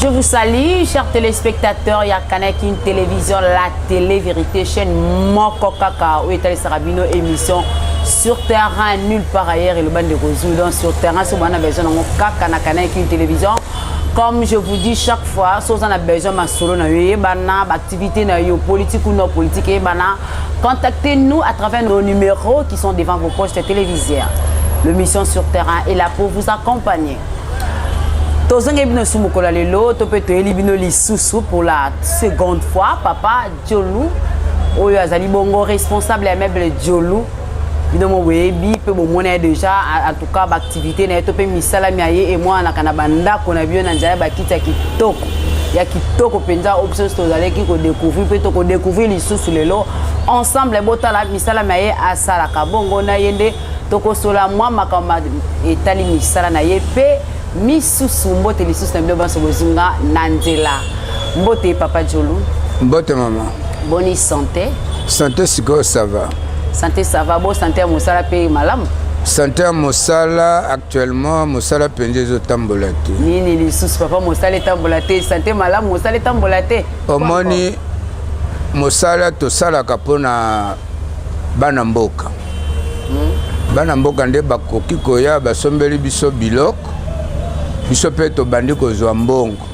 vous salue, chers téléspectateurs. Ya Kanakin Télévision, la télé-vérité, chaîne moko kaka, oyo etalisaka bino émission sur terrain, nulle part ailleurs. Et le band de Rosou, donc sur terrain, si vous avez besoin de kaka na Kanakin Télévision. Comme je vous dis chaque fois, si vous avez besoin de solo, na yo bana, activité na yo, politique ou non politique, bana, contactez-nous à travers nos numéros qui sont devant vos postes téléviseurs. L'émission sur terrain est là pour vous accompagner. Tozongi bino su mokolo ya lelo to mpe toyeli bino lisusu pour la seconde fois papa Diolu, oyo azali bongo responsable ya meuble Diolu. Bino mo boyebi mpe bomona ye déjà. En tout cas, baactivité na ye to mpe misala mia ye emwanaka na bandako na bino na nzela ya bakiti ya kitoko, ya kitoko mpenza, oyo biso nyonso tozalaki kodécouvrir mpe tokodécouvrir lisusu lelo ensemble. Botala misala mia ye asalaka bongo na ye nde tokosola mwa makambo etali misala na ye mpe misusu. Mbote lisusu na bino banso bozinga na nzela. Mbote, papa Jolu. Mbote, mama. Boni santé? Santé sikoyo, ça va. Santé, ça va. Bo santé ya mosala mpe malamu? Santé ya mosala, actuellement mosala mpenza ezotambola te. Nini lisusu, papa? Mosala etambola te? Santé malamu, mosala etambola te? Omoni, mosala tosalaka mpona bana mboka. Bana mboka nde bakoki koya, basombeli biso biloko, biso mpe tobandi kozwa mbongo.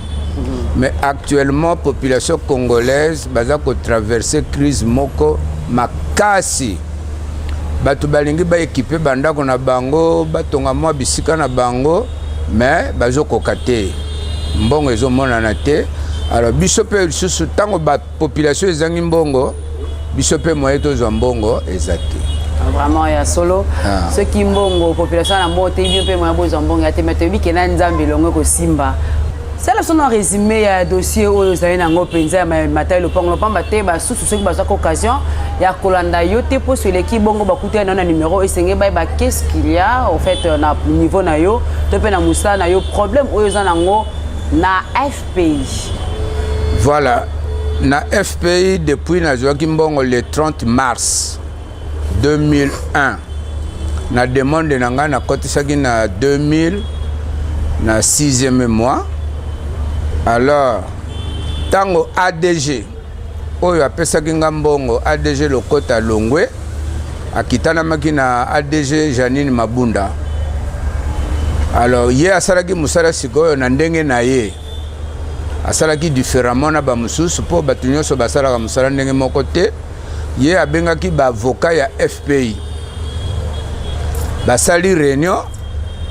Mais actuellement, population congolaise baza kotraverse crise moko makasi. Bato balingi baéquiper bandako na bango, batonga mwa bisika na bango, mais bazokoka te, mbongo ezomonana te. Alors biso mpe lisusu, ntango bapopulation ezangi mbongo, biso mpe moye tozwa mbongo eza te. Vraiment, ya solo. Ah. Soki mbongo, population na mbongo te, bino mpe moya bozwa mbongo ya te. Me toyebi ke na Nzambe elongo ekosimba. Sala biso na résumé ya dossier oyo ozali nango mpenza ya matali lopango, pamba te basusu soki bazwaka occasion ya kolanda yo te mposo eleki, bongo bakutani nao na numéro, esenge bayeba qu'est-ce qu'il y a au fait na niveau na yo to mpe na mosala na yo, problème oyo eza nango na FPI. Voilà, na FPI, depuis nazwaki mbongo le 30 mars 2001, na demande na ngai nakotisaki na 2000, na 6e mois. Alors ntango ADG oyo apesaki nga mbongo, ADG Lokota Longwe, akitanamaki na ADG Janine Mabunda. Alors ye asalaki mosala sikoyo na ndenge na ye, asalaki différemment na bamosusu, mpo bato nyonso basalaka mosala ndenge moko te. Ye abengaki baavocat ya FPI, basali réunion.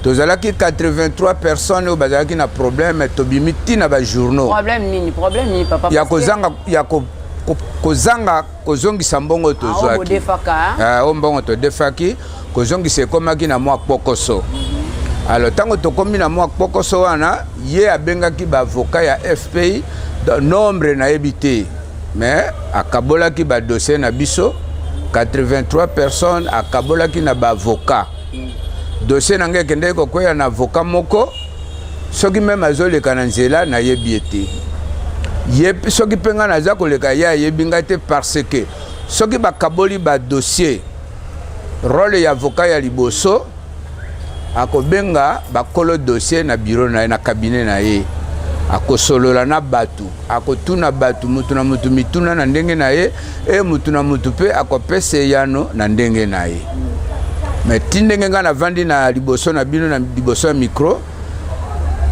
Tozalaki 83 personnes oyo bazalaki na problème. Tobimi ntina bajournaux. Problème nini? Problème nini, papa? Ya kozanga, ya kozanga kozongisa mbongo tozwaki. Bodefaka? Oyo mbongo todefaki, kozongisa ekomaki na mwa kpokoso. Alors ntango tokomi na mwa kpokoso wana, ye abengaki baavocat ya FPI, nombre nayebi te, mais akabolaki badossier na biso 83 personnes, akabolaki na baavocat. Dossier na ngai ekendeki kokwea na avocat moko. Soki même azoleka na nzela, nayebi ye te. Ye soki mpe ngai naza koleka, ye ayebi ngai te, parce que soki bakaboli badossier, rôle ya avocat ya liboso, akobenga bakolo dossier na bureau na ye, na cabinet na ye, akosolola na bato, akotuna bato mutu na mutu mituna na ndenge na ye, e mutu na mutu mpe akopesa eyano na ndenge na ye. Mais ti ndenge ngai navandi na liboso na bino, na liboso ya micro,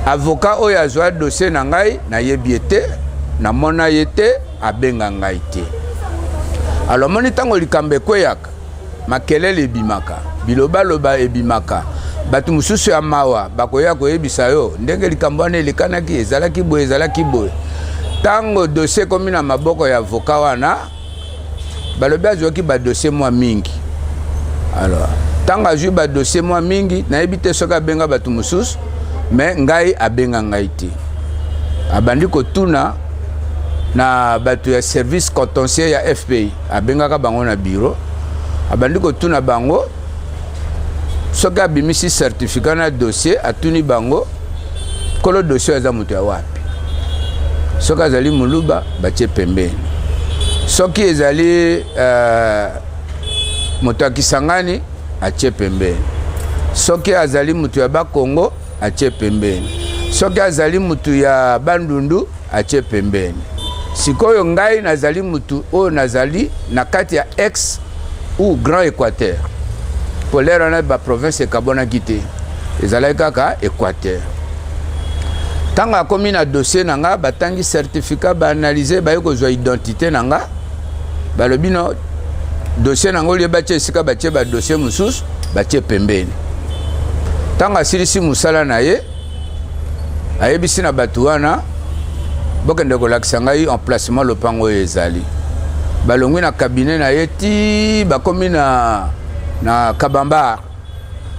avocat oyo azwa dossier na ngai, nayebi ye te, namona ye te, abenga ngai te. Alors moni, ntango likambo ekweyaka, makelele ebimaka, bilobaloba ebimaka, bato mosusu ya mawa bakoya koyebisa yo ndenge likambo wana elekanaki, ezalaki boye, ezalaki boye. Ntango dossier ekomi na maboko ya avocat wana, balobi azwaki badossier mwa mingi. Alors ntango azwi badossier mwa mingi, nayebi te soki abenga bato mosusu, mais ngai abenga ngai te. Abandi kotuna na bato ya service contentieux ya FPI, abengaka bango na bureau, abandi kotuna bango soki abimisi certificat na dossier. Atuni bango kolo dossier aza moto ya wapi. Soki azali Moluba, batie pembeni. Soki ezali moto ya Kisangani, atie pembeni. Soki azali moto ya Bakongo, atie pembeni. Soki azali mutu ya Bandundu, atie pembeni. Sikoyo ngai nazali mutu oyo nazali na kati ya ex ou Grand Équateur, po lere wana baprovince ekabwanaki te, ezalaki kaka Équateur. Ntango akomi na dossier na nga, batangi certificat, baanalyse, baye kozwa identité na nga, balobi no, dossier na ngo lie batie esika batie badossier mosusu, batie pembeni. Ntango asilisi mosala na ye, ayebisi na bato wana: "Bokende kolakisa ngai emplacement lopango oyo ezali." Balongwi na cabinet na ye ti bakomi na Kabambar.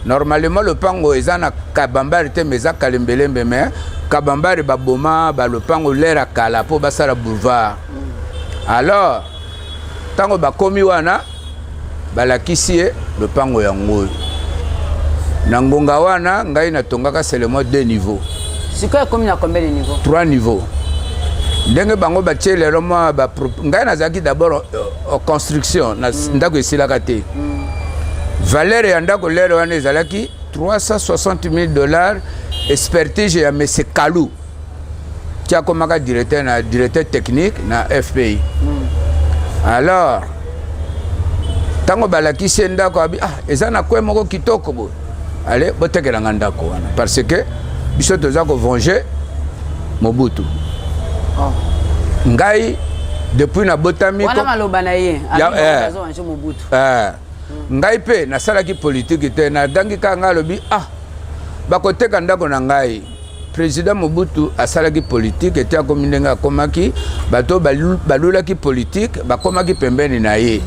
Normalement lopango eza na Kabambare te, mais eza Kalembelembe. Mais Kabambare baboma balopango lera kala mpo basala boulevard. Alors ntango bakomi wana, balakisi ye lopango yango oyo. Na ngonga wana ngai natongaka seulement deux niveaux. Sikoyo ekomi na combien de niveau? Trois niveaux. Ndenge bango batie lelo mwa, ngai nazalaki d'abord construction na ndako esilaka te. Valeur ya ndako lelo wana ezalaki 360 000 $, expertise ya Mese Kalu ti akomaka directeur na directeur technique na FPI. Alors ntango balakisi ye ndako, abi: "Ah, eza na coin moko kitoko boye, ale botekelanga ndako wana, parce que biso toza kovenger Mobutu." Oh. Ngai depuis nabotami wana maloba na ye. Ya, eh. Mobutu. Eh, ngai mpe nasalaki politike te, nadangi kaka. Ngai alobi: "Ah, bakoteka ndako na ngai. Président Mobutu asalaki politike ete akomi ndenge akomaki, bato balulaki politike bakomaki pembeni na ye.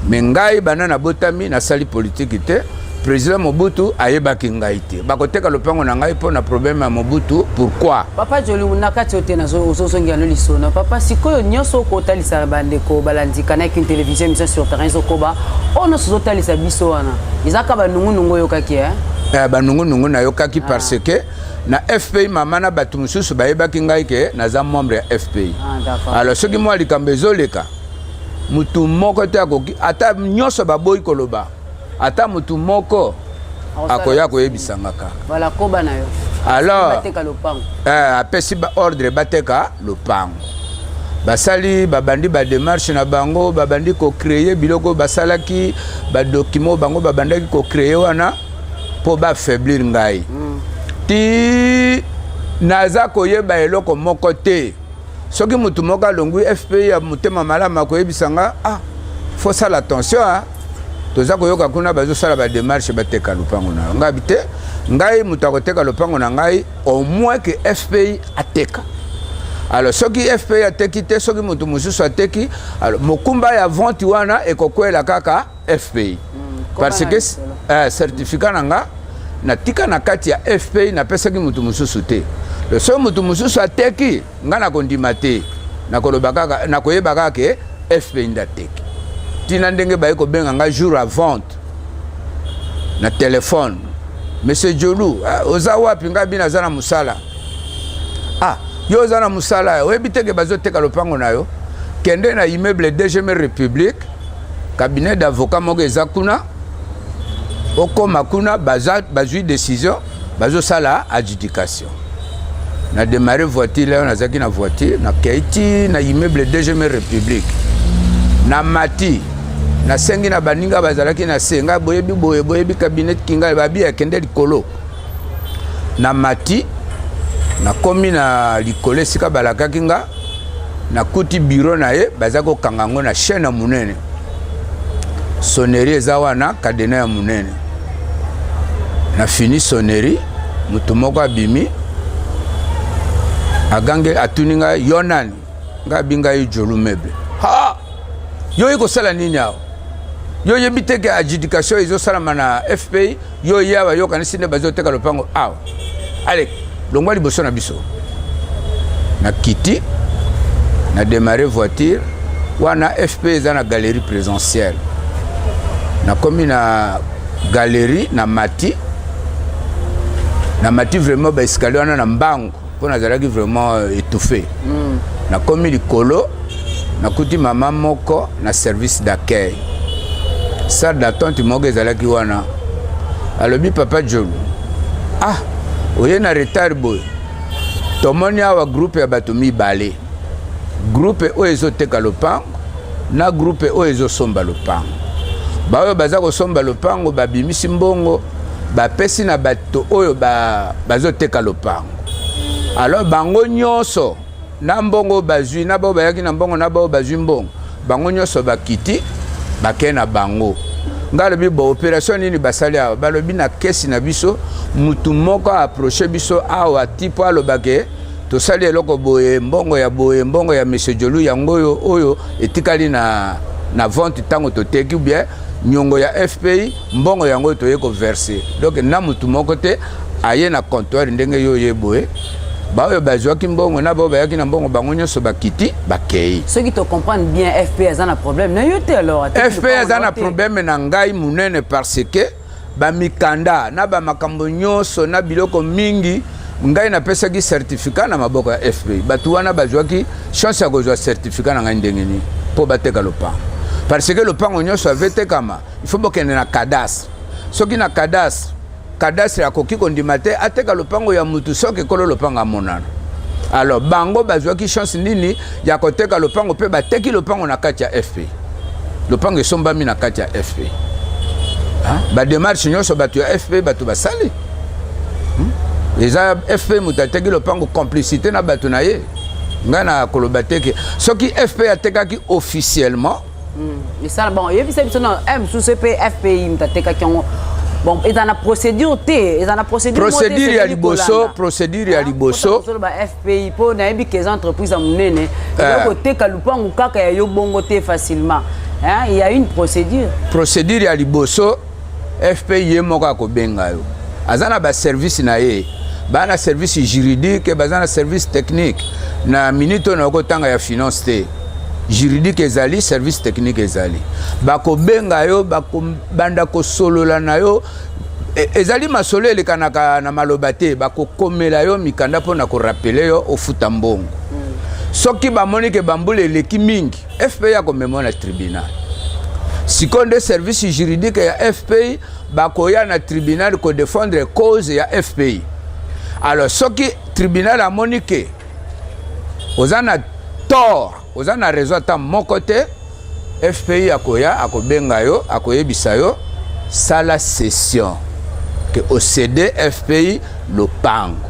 Me ngai banda nabotami nasali politike te. Président Mobutu ayebaki ngai te. Bakoteka lopango na ngai mpo na problème ya Mobutu, pourquoi?" Papa Joli, na kati oyo te, ozozongela no lisolo. Papa, sikoyo nyonso okotalisa bandeko balandi Canal Kin Télévision, émission Sur Terrain ezokoba. Oyo nyonso ozotalisa biso wana eza kaka banungunungu oyokaki, eh? Eh, banungunungu nayokaki, parce que na FPI, mama na bato mosusu bayebaki ngai ke naza membre ya FPI. Ah, d'accord. Alors soki mwa likambo ezoleka, mutu moko te akoki, ata nyonso baboyi koloba, ata mutu moko akoya koyebisanga kaka. Voilà, koba na yo. Alors bateka lopango. Eh, apesi ba ordre bateka lopango. Basali, babandi badémarche na bango, babandi kocréer biloko. Basalaki badocument oyo bango babandaki kocréer wana mpo baaffaiblir ngai. Ti naza koyeba eloko moko te. Soki motu moko alongwi FPI ya motema malamu akoyebisa nga: "Ah, faut sala attention, ah. Toza koyoka kuna bazosala badémarche bateka lopango na yo." Ngai te, ngai moto akoteka lopango na ngai, au moins ke FPI ateka. Alors soki FPI ateki te, soki moto mosusu ateki, alors mokumba ya vente wana ekokwela kaka FPI, parce que certificat na nga natika na kati ya FPI, napesaki moto mosusu te. Soki moto mosusu ateki, nga nakondima te, nakoloba kaka, nakoyeba kaka ke FPI nde ateki. Ntina ndenge baye kobenga nga jour ya vente na telefone: "Monsieur Jolu, ah, oza wapi?" Ngai bino aza na mosala. "Ah, yo oza na mosala, oyebi teke bazoteka lopango na yo? Kende na immeuble Deuxième République, cabinet d'avocat moko eza kuna. Okóma kuna, bazwi décision, bazosala adjudication." Na démarre voiture oyo nazalaki na voiture, nakei ti na immeuble Deuxième République. Na mati, nasengi na baninga bazalaki na se: "Ngai boyebi boye, boyebi cabinet kingai?" Babi: "Akende likolo." Na mati, nakomi na likolo esika balakaki nga, nakuti bureau na ye baza kokanga yango na chaîne ya monene, sonnerie eza wana, cadenas ya monene. Na fini sonnerie, moto moko abimi, agange, atuni ngai: "Yo nani?" Ngai abi: "Ngai Jolu Meuble." "Ha, yo oyi kosala nini awa? Yo oyebi te ke adjudication ezosalama na FPI? Yo ye awa, yokanisi nde bazoteka lopango awa? Ale, longwa liboso na biso." Nakiti, na démarre voiture wana. FP eza na galerie présidentielle. Nakomi na galerie, na mati, na mati vraiment baescalier wana na mbangu, mpo nazalaki vraiment étouffé. Nakomi likolo, nakuti mama moko na service d'accueil, salle d'attente moko ezalaki wana. Alobi: "Papa Jolu, ah, oye na retard boye?" Tomoni awa groupe ya bato mibale, groupe oyo ezoteka lopango na groupe oyo ezosomba lopango. Baoyo baza kosomba lopango babimisi mbongo, bapesi na bato oyo bazoteka lopango. Alors bango nyonso na mbongo bazwi, na bao bayaki na mbongo, na bao bazwi mbongo, bango nyonso bakiti, bakei na bango. Ngai alobi bo opération nini basali awa? Balobi na kesi na biso, mutu moko approche biso awa ti mpo alobake tosali eloko boye, mbongo ya boye, mbongo ya monsieur Jolu yango oyo, oyo etikali na vente ntango toteki, ou bien nyongo ya FPI, mbongo yango oyo toye koverser. Donc na mutu moko te aye na comptoir ndenge yo oye boye. Baoyo bazwaki mbongo na bao bayaki na mbongo, bango nyonso bakiti, bakei. Soki tocomprendre bien, FP aza na problème na yo te alors? Ateki FP lopango aza na na yo te. Problème na ngai monene, parce que bamikanda na bamakambo nyonso na biloko mingi, ngai napesaki certificat na maboko ya FP. Bato wana bazwaki chance ya kozwa certificat na ngai ndenge nini mpo bateka lopango? Parce que lopango nyonso avetekama, il faut bokende na cadastre. Soki na cadastre, cadastre akoki kondima te ateka lopango ya mutu soki ekolo lopango amonana. Alors bango bazwaki chance nini ya koteka lopango? Mpe bateki lopango na kati ya FP, lopango esombami na kati ya FP. Badémarche nyonso bato ya FP bato basali. Eza FP moto ateki lopango, complicité na bato na ye. Ngai na koloba te ke soki FP atekaki officiellement. Esala bon, oyebisa biso na mosusu mpe FPI moto atekaki yango. Bon, eza na procédure te, eza na procédure. Procédure ya liboso, procédure ya liboso. Ba FPI, mpo nayebi ke eza entreprise ya monene, eza koteka lupangu kaka ya yo bongo te facilement. Il y a une procédure. Procédure ya liboso, FPI ye moko akobenga yo. Aza na baservice na ye, baza na service juridique, baza na service technique. Na minute oyo nakotanga ya finance te, juridique ezali, service technique ezali. Bakobenga yo, bakobanda kosolola na yo. Ezali masolo elekanaka na maloba te, bakokomela yo mikanda mpona korappeler yo ofuta mbongo. Soki bamoni ke bambula eleki mingi, FPI akomema na tribunal. Sikoyo nde service juridique ya FPI bakoya na tribunal kodéfendre cause ya FPI. Alors soki tribunal amoni ke oza na tort, oza na raison ata moko te, FPI akoya, akobenga yo, akoyebisa yo: sala cession ke océder FPI lopango.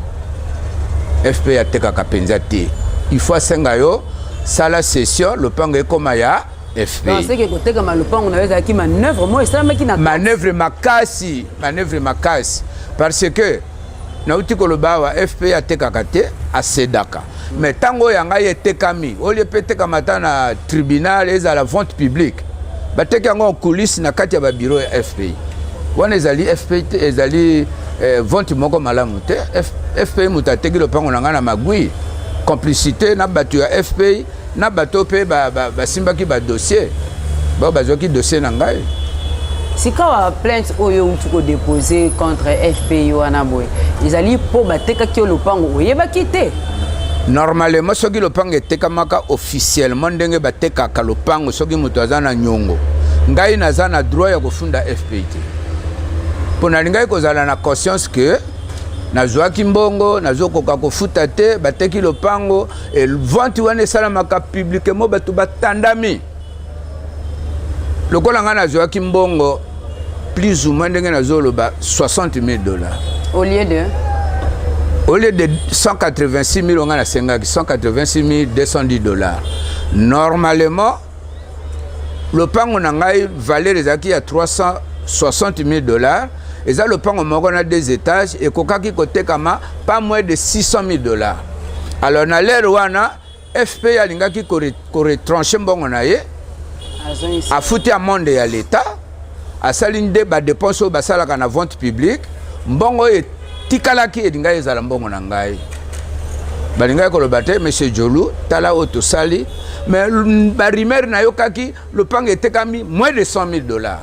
FPI atekaka mpenza te, il faut asenga yo: sala cession, lopango ekóma ya FPI. Seke kotekama lopango na yo ezalaki manœuvre moko esalamaki na Manœuvre makasi, manœuvre makasi, parce que nauti koloba awa, FPI atekaka te, acédaka. Mais ntango oyo ya ngai etekami, olie mpe etekama ata na tribunal, ezala vente publique, bateki yango en coulisse na kati ya babureau ya FPI. Wana ezali FPI te, ezali vente moko malamu te. FPI moto ateki lopango na ngai na magui, complicité na bato ya FPI, na bato mpe basimbaki badossier, bao bazwaki dossier na ngai. Sikawa plainte oyo outi kodépose contre FPI wana boye, ezali mpo batekaki yo lopango oyebaki te? Normalement, soki lopango etekamaka officiellement ndenge batekaka lopango, soki moto aza na nyongo, ngai naza na droit ya kofunda FPI te, mpo nalingaki kozala na conscience ke nazwaki mbongo, nazokoka kofuta te, bateki lopango. Vente wana esalamaka publiquement, bato batandami. Lokola ngai nazwaki mbongo plus ou moins, ndenge nazoloba, 60 000 $. Au lieu de? Au lieu de 186 000, ngai nasengaki 186 210 $. Normalement lopango na ngai valeur ezalaki ya 360 000 $. Eza lopango moko na deux étages, ekokaki kotekama pas moins de 600 000 $. Alors na l'heure wana, FP alingaki koretrancher mbongo na ye, afuti amende ya l'État, asali nde badépense oyo basalaka na vente publique. Mbongo oyo etikalaki elingaki ezala mbongo na ngai. Balingaki koloba te: monsieur Jolu, tala oyo tosali. Mais barumeur nayokaki, lopango etekami moins de 100 000 $.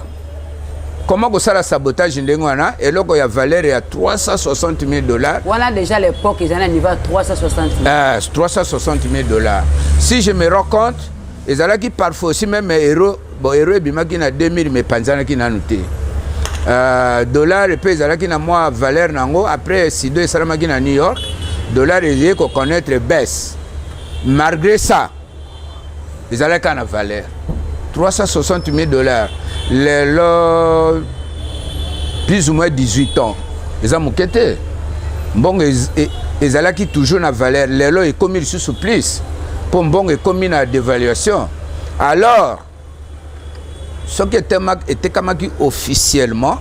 Comment kosala sabotage ndenge wana, eloko ya valeur ya 360 000 $? Wana déjà l'époque ezali na niveau ya 360 000. 360 000 $, si je me rends compte, ezalaki parfois aussi même euro. Bon, euro ebimaki na 2000, mais epanzanaki nanu te. Dollar mpe ezalaki na mwa valeur nango. Après sido esalamaki na New York, Dollar eye koconnaître baisse. Malgré ça, ezalaki kaka na valeur 360 000 dollars. Lelo, plus ou moins 18 ans, eza moke te. Mbongo ezalaki toujours na valeur. Lelo ekomi lisusu plus, mpo mbongo ekomi na dévaluation. Alors soki etekamaki officiellement,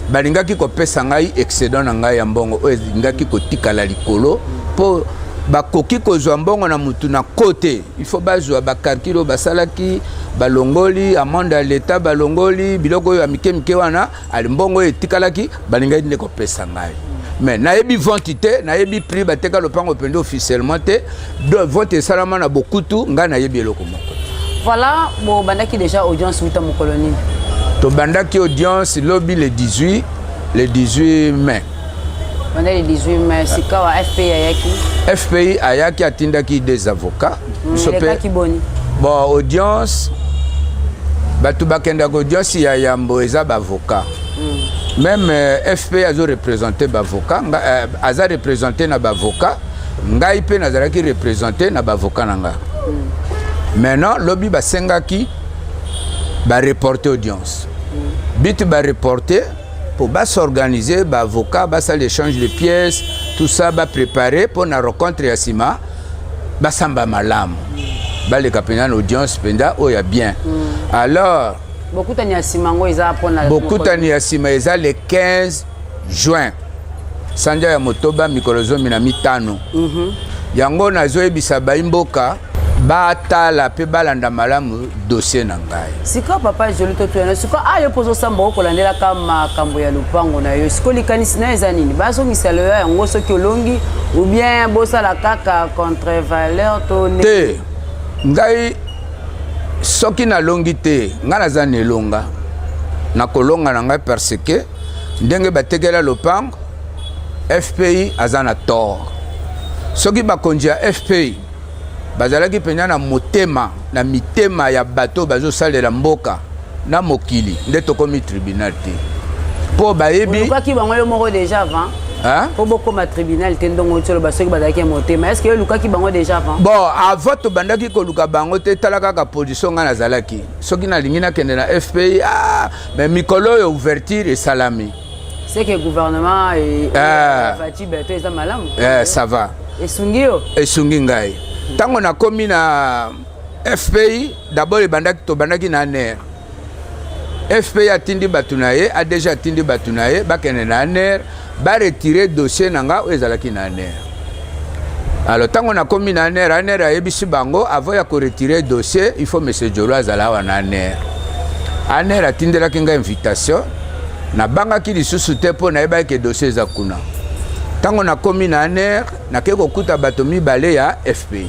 balingaki kopesa ngai excédent na ngai ya mbongo oyo elingaki kotikala likolo, mpo bakoki kozwa mbongo na mutu na kote. Il faut bazwa bacalculs oyo basalaki, balongoli amende ya leta, balongoli biloko oyo ya mike mike wana. Ali mbongo oyo etikalaki, balingaki nde kopesa ngai. Mais nayebi vente te, nayebi prix bateka lopango mpenza officiellement te. Donc vente esalama na bokutu, ngai nayebi eloko moko. Voilà, bobandaki déjà audience wuta mokolo nini? Tobandaki audience lobi, le 18, le 18 mai. Banda le 18 mai. Sika wa FPI ayaki? FPI ayaki, atindaki des avocats. Biso mpe. Elekaki boni? Bon, audience, bato bakendaka audience ya yambo eza baavocat. Même FPI azoreprésente baavocat, aza représente na baavocat. Ngai mpe nazalaki représente na baavocat na nga. Maintenant, lobi basengaki bareporte audience. Biti bareporte mpo bas'organiser, baavocat basala échange de pièces, tout ça, bapréparer mpo na rencontre ya nsima, basamba malamu, baleka mpenza na audience mpenza oyo ya bien. Alors Bokutani ya nsima yango eza mpona? Bokutani ya nsima eza le 15 juin, sanza ya motoba, mikolo 15. Yango nazoyebisa bayimboka batala mpe balanda malamu dossier na ngai. Sika papa Joli, totoyana sika ayo mpo ozosamba, okolandelaka makambo ya lopango na yo. Sikoyo likanisi na yo eza nini? Bazongisa loyo yango soki olongi, ou bien bosala kaka contre valeur to? Te, ngai soki nalongi te, ngai naza na elonga, nakolonga na ngai, parce que ndenge batekela lopango, FPI aza na tort. Soki bakonzi ya FPI bazalaki mpenza na motema, na mitema ya bato bazosalela mboka na mokili, nde tokomi tribunal te, mpo bayebi. Olukaki bango yo moko déjà avant mpo bokóma tribunal te? Ndongo oti oloba soki bazalaki ya motema, est ce que yo olukaki bango déjà avant? Bon, avant tobandaki koluka bango te. Tala kaka position ngai nazalaki. Soki nalingi nakende na FPI, ah, mais mikolo oyo ouverture esalami. C'est que gouvernement Fatshi Béton eza malamu. Eh, ça va. Esungi yo. Esungi ngai. Ntango nakomi na FPI, d'abord ebandaki, tobandaki na ANR. FPI atindi bato na ye, ADG atindi bato na ye, bakende na ANR, baretire dossier na nga oyo ezalaki na ANR. Alors ntango nakomi na ANR, ANR ayebisi bango: avant ya koretire dossier, il faut monsieur Jolo azala awa na ANR. ANR atindelaki ngai invitation. Nabangaki lisusu te, mpo nayebaki ke dossier eza kuna. Ntango nakomi na ANR, nakei kokuta bato mibale ya FPI,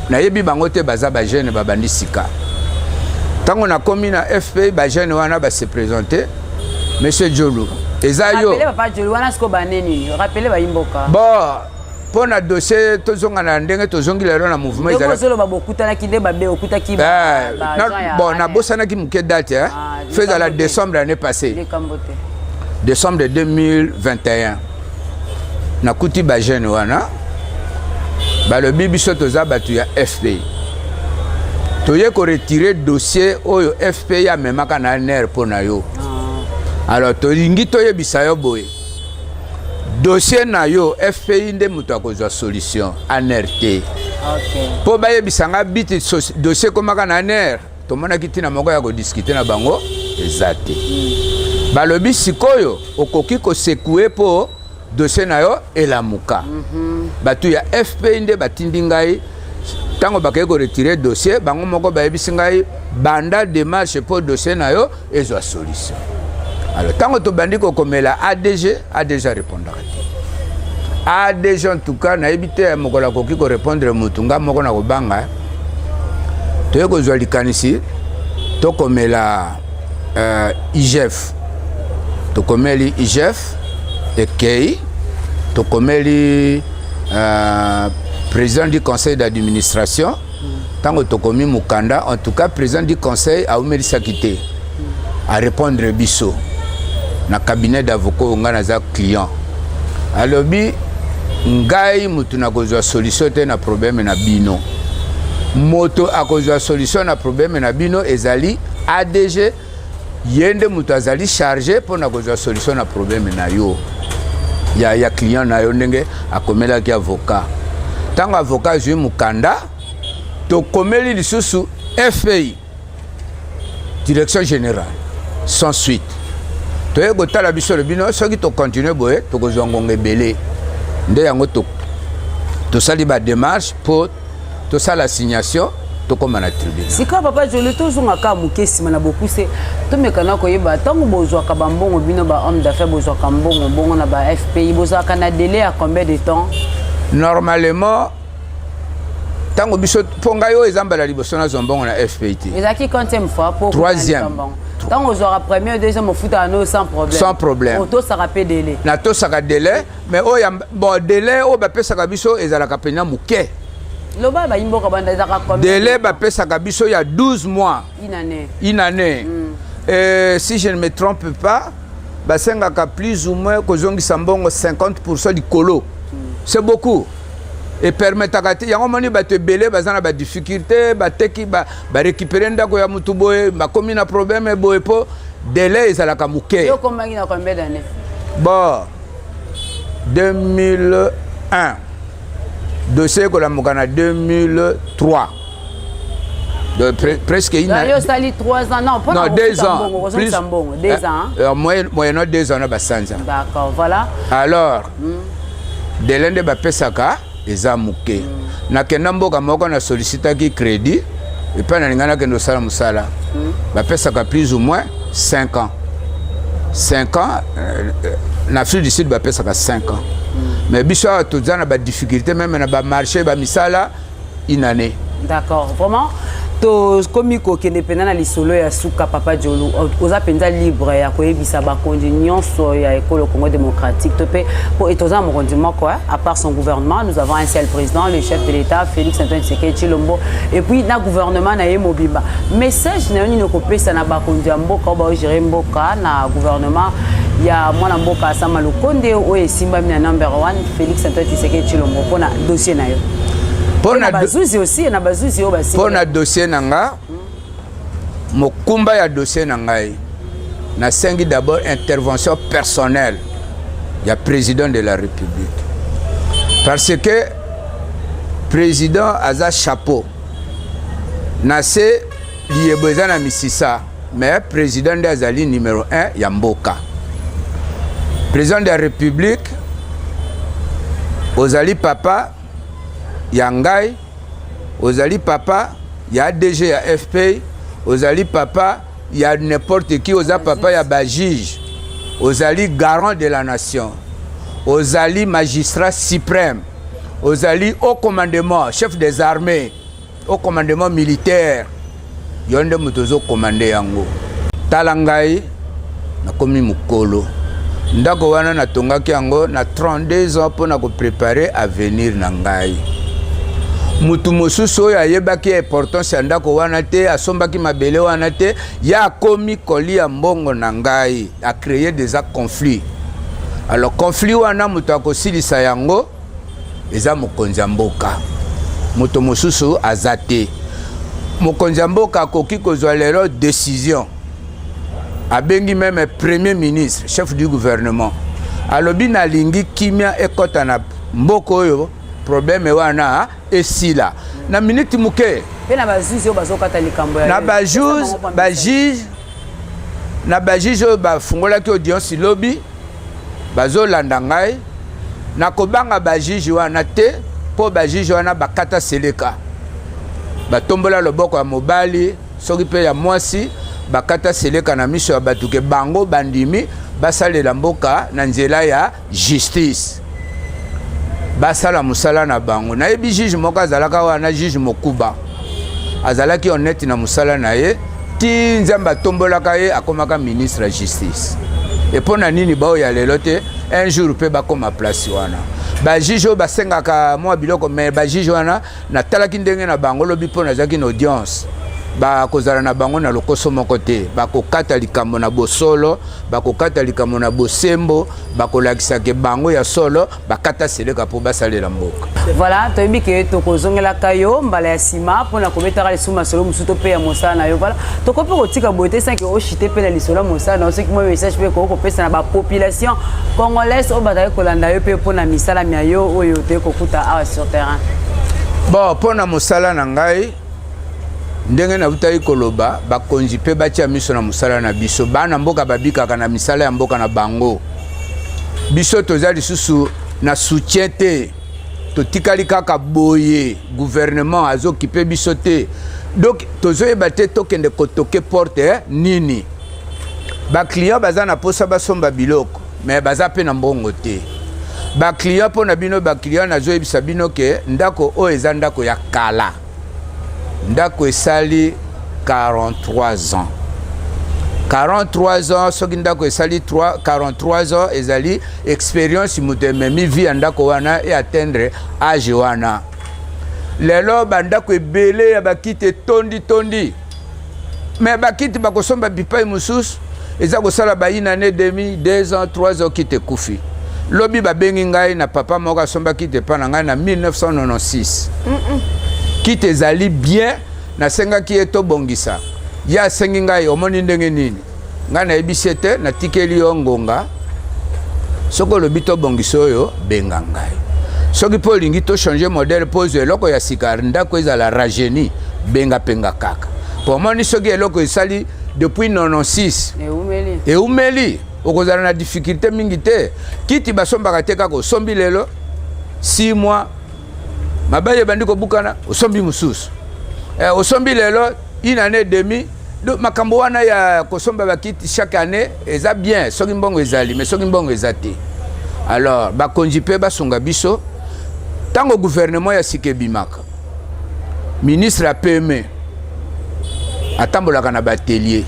nayebi bango te, baza bajeune babandi sika. Ntango nakomi na FPI, bajeune wana base présente: "Monsieur Jolo, eza yo?" Rappelez, papa Jolo wana sikoyo bane nini? Rappelez bayimboka. Bon, mpo na dossier, tozonga na ndenge tozongi lelo na mouvement. Ndenge ozoloba, bokutanaki nde babe okutaki. Bon, nabosanaki moke date. Faut ezala décembre année passée. Likambo te. Décembre 2021. Nakuti bajeune wana, balobi: "Biso toza bato ya FPI, toye koretire dossier oyo FPI amemaka na ANR mpo na yo. Alors tolingi toyebisa yo boye: dossier na yo, FPI nde moto akozwa solution, ANR te." Mpo bayebisa nga biti dossier ekomaka na ANR, tomonaki ntina moko ya kodiscuter na bango eza te. Balobi: "Sikoyo okoki kosecouer mpo dossier na yo elamuka." Bato ya FPI nde batindi ngai. Ntango bakei koretire dossier, bango moko bayebisi ngai: "Banda démarche mpo dossier na yo ezwa solution." Alors ntango tobandi kokomela ADG, ADG arépondaka te. ADG, en tout cas nayebi te mokolo akoki korépondre motu. Nga moko na kobanga, toye kozwa likanisi tokomela IGF. Tokomeli IGF, ekei, tokomeli président du conseil d'administration. Ntango tokomi mokanda, en tout cas président du conseil aumelisaki te arépondre biso na cabinet d'avocat oyo ngai naza client. Alobi Ngai mutu nakozwa solution te na problème na bino. Moto akozwa solution na problème na bino ezali ADG, ye nde moto azali charge mpo na kozwa solution na problème na yo ya client na yo. Ndenge akomelaki avocat, ntango avocat azwi mokanda, tokomeli lisusu FPI, direction générale, sans suite. Toye kotala biso, lobi no, soki tocontinue boye, tokozwa ngonga ebele. Nde yango tosali badémarche mpo tosala assignation, tokóma na tribunal. Sika, papa Joli, tozonga kaka moke nsima na bokuse. Tomekana koyeba, ntango bozwaka bambongo, bino bahomme d'affaires, bozwaka mbongo bongo na ba FPI, bozwaka na délai ya combien de temps? Normalement, ntango biso, mpo ngai oyo eza mbala liboso nazwa mbongo na FPI te. Ezalaki quantième fois po? Troisième. Ntango ozwaka premier, deuxième, ofutaka no sans problème? Sans problème. Otosaka mpe délai? Natosaka délai, mais oyo, bon, délai oyo bapesaka biso ezalaka mpenza moke. Loba bayimboka banda, ezalaka combien? Délai bapesaka biso ya 12 mois. Une année. Une année. Si je ne me trompe pas, basengaka plus ou moins kozongisa mbongo 50 likolo. C'est beaucoup, epermetaka te. Yango moni bato ebele baza na badifficulté, bateki, barécupere ndako ya motu boye, bakomi na problème boye, mpo délai ezalaka moke. Yo okomaki na combien d'année? Bon, 2001, dossier ekolamuka na 2003, de presque une année. Osali 3 ans, non? Non, 2 ans. Plus mbongo 2 ans. Moyennant 2 ans na basanza. D'accord, voilà. Alors, délai nde bapesaka eza moke. Nakenda mboka moko, na sollicitaki crédit epai nalinga nakende kosala mosala. Bapesaka plus ou moins 5 ans, 5 ans. Na Afrique du Sud bapesaka 5 ans, mais biso awa toza na badifficulté, même na bamarché, bamisala, une année. D'accord, vraiment, tokomi kokende mpenza na lisolo ya suka. Papa Jolu, oza mpenza libre ya koyebisa bakonzi nyonso ya ekolo Congo démocratique, to mpe po toza na mokonzi moko, à part son gouvernement, nous avons un seul président, le chef de l'État Félix Antoine Tshisekedi Tshilombo, et puis na gouvernement na ye mobimba. Message na yo nini okopesa na bakonzi ya mboka oyo baogere mboka, na gouvernement ya mwana mboka Sama Lukonde oyo esimbami na number 1 Félix Antoine Tshisekedi Tshilombo, mpona dossier na yo? Mpona bazuzi aussi, na bazuzi oyo basi. Mpo na dossier na nga, mokumba ya dossier na ngai, nasengi d'abord intervention personnelle ya président de la République, parce que président aza chapeau na se, liyebo eza na misisa, mais président nde azali numéro 1 ya mboka. Président de la République, ozali papa ya ngai, ozali papa ya ADG ya FP, ozali papa ya n'importe qui, oza papa ya bajuge, ozali garant de la nation, ozali magistrat suprême, ozali haut commandement, chef des armées, haut commandement militaire. Yo nde moto ozokomande yango. Tala ngai, nakomi mokolo. Ndako wana natongaki yango na 32 ans mpo na koprépare avenir na ngai. Mutu mosusu oyo ayebaki importance ya ndako wana te, asombaki mabele wana te, ye akomi kolia mbongo na ngai, acréer déjà conflit. Alors conflit wana, moto akosilisa yango eza mokonzi ya mboka, moto mosusu aza te. Mokonzi ya mboka akoki kozwa lelo décision, abengi même premier ministre, chef du gouvernement, alobi: "Nalingi kimia ekɔta na mboka oyo, problème wana esila na miniti moke." Mpe na bazuzi oyo bazokata likambo ya na bajuge, bajuge, na bajuge oyo bafungolaki audience lobi, bazolanda ngai, nakobanga bajuge wana te, mpo bajuge wana bakata seleka, batombola loboko ya mobali soki mpe ya mwasi, bakata seleka na miso ya bato ke bango bandimi basalela mboka na nzela ya justice, basala mosala na bango. Nayebi juge moko azalaka wana, juge Mokuba, azalaki honnête na mosala na ye ti Nzambe atombolaka ye, akomaka ministre ya justice. E mpo na nini baoyo ya lelo te, un jour mpe bakóma place wana? Bajuge oyo basengaka mwa biloko, mais bajuge wana, natalaki ndenge na bango lobi mpo nazalaki na audience. Bakozala na bango na lokoso moko te, bakokata likambo na bosolo, bakokata likambo na bosembo, bakolakisa ke bango ya solo bakata seleka mpo basalela mboka. Voilà, toyebi ke tokozongelaka yo mbala ya nsima mpo na kobetaka lisusu masolo mosusu to mpe ya mosala na yo. Voilà, tokoki mpe kotika boye te sanke oshite mpe na lisolo ya mosala na yo, soki mwa message mpe ekoki kopesa na bapopulation congolaise oyo bazali kolanda yo mpe mpo na misala mya yo oyo toyei kokuta awa sur terrain. Bon, mpo na mosala na ngai, ndenge nautaki koloba, bakonzi mpe batia miso na mosala na biso. Bana mboka babikaka na misala ya mboka na bango. Biso toza lisusu na soutien te, totikali kaka boye, gouvernement azokipe biso te, donc tozoyeba te tokende kotoke porte nini. Baclient baza na posa basomba biloko, me baza mpe na mbongo te. Baclient, mpo na bino baclient, nazoyebisa bino ke ndako oyo eza ndako ya kala, ndako esali 43 ans. 43 ans, soki ndako esali 3, 43 ans ezali expérience. Moto ememi vie ya ndako wana e atteindre age wana. Lelo bandako ebele ya bakiti etondi tondi, me bakiti bakosomba bipai mosusu eza kosala ba une année demi, 2 ans, 3 ans, kiti ekufi. Lobi babengi ngai na papa moko asomba kiti epa na ngai na 1996. Kiti ezali bien, nasengaki ye tobongisa. Ye asengi ngai, omoni ndenge nini, ngai nayebisi ye te, natikeli yo ngonga. Soki olobi tobongisa oyo, benga ngai. Soki mpo olingi tochange modèle mpo ozwa eloko ya sika, ndako ezala rajeuni, benga mpenga kaka. Po omoni, soki eloko esali depuis 96, eumeli, eumeli, okozala na difficulté mingi te. Kiti basombaka te kaka osombi lelo, 6 mois mabaya ebandi kobukana, osombi mosusu. Osombi lelo, une année demi. Donc makambo wana ya kosomba bakiti chaque année eza bien soki mbongo ezali, mais soki mbongo eza te, alors bakonzi mpe basunga biso. Ntango gouvernement ya sika ebimaka, ministre ya PME atambolaka na baatelier,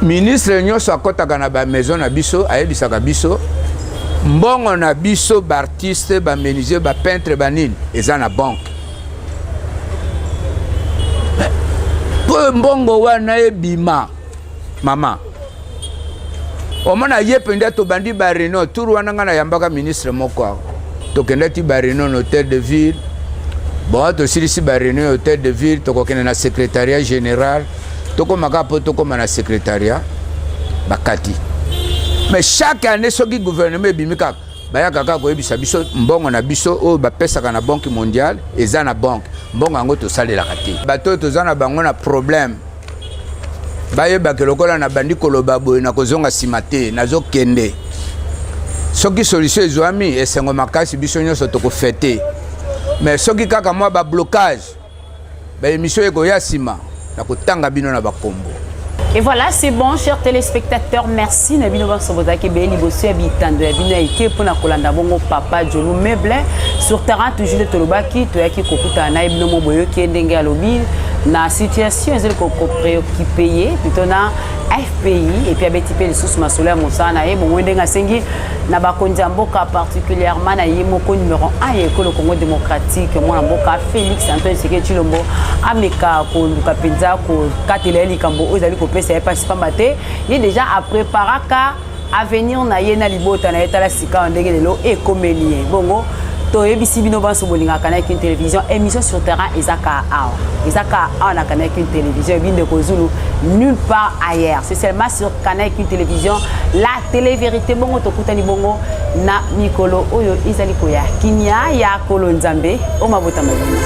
ministre nyonso akɔtaka na bamaison na biso, ayebisaka biso mbongo na biso baartiste, bamenuisier, bapeintre, banini eza na banque. Mpo mbongo wana ebima, mama, omona ye mpenza. Tobandi baréunion tour wana, ngai nayambaka ministre moko awa, tokendaki baréunion na hôtel de ville. Bon, tosilisi baréunion ya hôtel de ville, tokokende na secrétariat général. Tokóma kaka mpo tokóma na secrétariat, bakati. Mais chaque année, soki gouvernement ebimi kaka, bayaka kaka koyebisa biso mbongo na biso oyo bapesaka na Banque mondiale eza na banque. Mbongo yango tosalelaka te. Bato oyo toza na bango na problème bayebake, lokola nabandi koloba boye, nakozonga nsima te, nazokende. Soki solution ezwami, esengo makasi, biso nyonso tokofêter. Mais soki kaka mwa bablocage, baémission ekoya nsima na kotanga bino na bakombo. Et voilà, c'est bon, chers téléspectateurs. Merci. Na bino banso bozalaki ebele liboso ya bitando ya bino ya ike mpona kolanda bongo papa Jolu Meuble sur terrain. Toujours nde tolobaki, toyaki kokutana na ye, bino mo boyoki ye ndenge alobi na situation ezali kopréoccuper ye plutôt na FPI, et puis abeti mpe lisusu masolo ya mosala na ye. Bongo ndenge asengi na bakonzi ya mboka, particulièrement na ye moko numéro 1 ya ekolo Congo démocratique, mwana mboka Félix Antoine Tshisekedi Tshilombo, ameka koluka mpenza kokatela ye likambo oyo ezali kopesa ye mpasi, pamba te ye déjà apréparaka avenir na ye na libota na ye. Tala sika ndenge lelo ekomeli ye. Bongo toyebisi bino banso bolingaka na Kin Télévision, émission sur terrain eza kaka awa, eza kaka awa na Canal Kin Télévision, ebi ndeko Zulu, nulle part ailleurs, c'est seulement sur Canal Kin Télévision, la télé vérité. Bongo tokutani bongo na mikolo oyo ezali koya. Kimia ya kolo Nzambe o mabota mabino.